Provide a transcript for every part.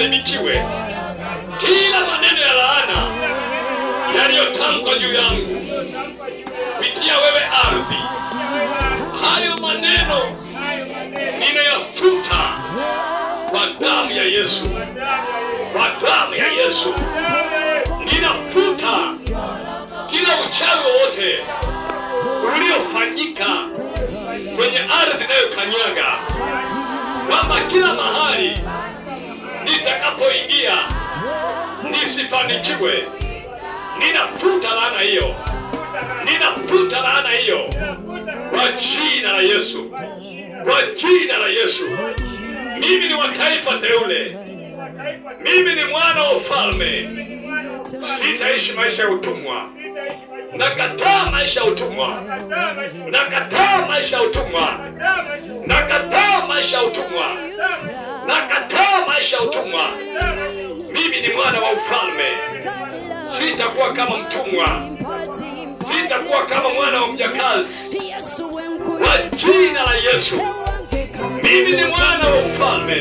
nisiharibikiwe. Kila maneno ya laana yaliyotamkwa juu yangu kupitia wewe ardhi, hayo maneno ninayafuta kwa damu ya Yesu, kwa damu ya Yesu. Ninafuta kila uchawi wote uliofanyika kwenye ardhi inayokanyaga, kwamba kila mahali nitakapoingia nisifanikiwe. Ninafuta laana hiyo, ninafuta laana hiyo kwa jina la Yesu, kwa jina la Yesu. Mimi ni wa taifa teule, mimi ni mwana wa ufalme. Sitaishi maisha ya utumwa. Nakataa maisha ya utumwa, nakataa maisha ya utumwa, nakataa maisha ya utumwa, nakataa maisha ya utumwa. Mimi ni mwana wa ufalme. Sitakuwa kama mtumwa, sitakuwa kama mwana wa mjakazi. Kwa jina la Yesu, mimi ni mwana wa ufalme,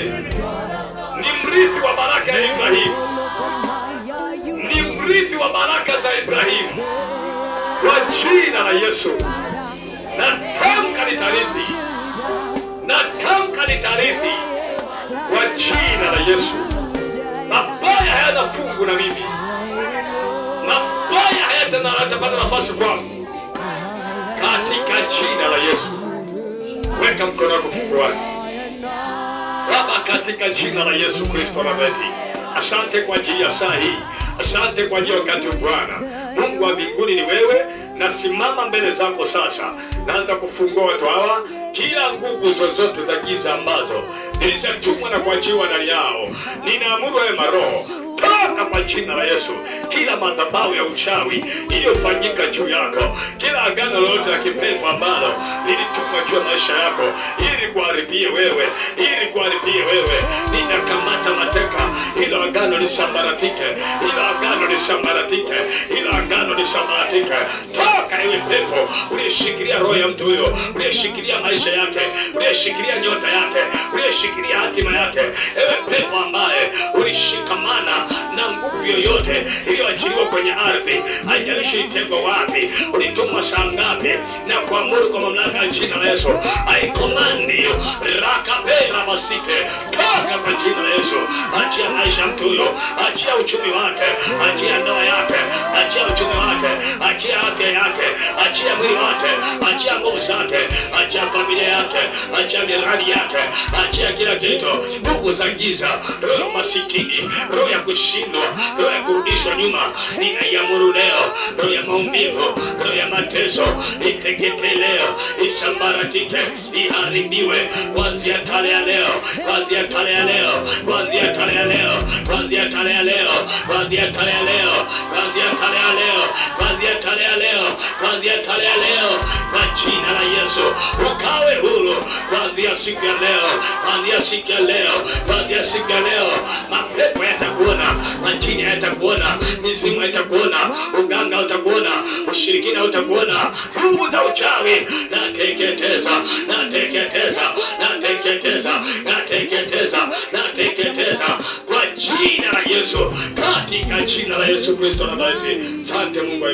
ni mrithi wa baraka ya Ibrahimu, ni mrithi wa baraka za Ibrahimu. Kwa jina la Yesu, natamka nitarithi, natamka nitarithi kwa jina la Yesu. Mabaya hayana fungu na mimi, mabaya hayatapata nafasi kwangu, katika jina la Yesu. Weka mkono wako kifuani. Baba, katika jina la Yesu Kristo wa Nazareti, asante kwa ajili ya saa hii, asante kwa ajili ya wakati. Bwana Mungu wa mbinguni ni wewe. Nasimama mbele zako sasa, naanza kufungua watu hawa, kila nguvu zozote za giza ambazo zilizotumwa na kuachiwa ndani yao, ninaamuru wewe maroho, toka kwa jina la Yesu. Kila madhabahu ya uchawi iliyofanyika juu yako, kila agano lolote la kipepo ambalo lilitumwa juu ya maisha yako ili kuharibie wewe, ili kuharibie wewe, ninakamata mateka hilo agano lisambaratike, hilo agano lisambaratike, hilo agano lisambaratike. Toka ewe pepo uliyeshikilia roho ya mtu huyo, uliyeshikilia maisha yake, uliyeshikilia nyota yake, uliyeshikilia hatima yake, ewe pepo ambaye ulishikamana na nguvu yoyote iliyoachiliwa kwenye ardhi, haijalishi ilitengwa wapi, ulitumwa saa ngapi, na kuamuru kwa mamlaka ya jina la Yesu, I command you, rakapera masike, toka kwa jina la Yesu. Achia maisha mtu huyo, achia uchumi wake, achia ndoa yake, achia uchumi wake, achia afya yake, achia mwili wake, achia nguvu zake, achia familia yake, achia miradi yake, achia kila kitu. Nguvu za giza, roho masikini, roho ya kushindwa, roho ya kurudishwa nyuma, ninaiamuru leo, roho ya maumivu, roho ya mateso, iteketee leo, isambaratike, iharibiwe kuanzia tarehe ya leo, kuanzia tarehe ya leo, kuanzia tarehe ya leo, kuanzia tarehe ya leo, kuanzia tarehe ya leo, kuanzia tarehe ya leo, kuanzia tarehe ya leo, kuanzia tarehe ya leo, kwa jina la Yesu ukawe huru kuanzia siku ya leo, kuanzia siku ya leo, kuanzia siku ya leo. Mapepo yatakuona, majini yatakuona, mizimu itakuona, uganga utakuona, ushirikina utakuona, nguvu za uchawi nateketeza, nateketeza, nateketeza, nateketeza, nateketeza kwa jina la Yesu, katika jina la Yesu Kristo wa Nazareti. Asante Mungu.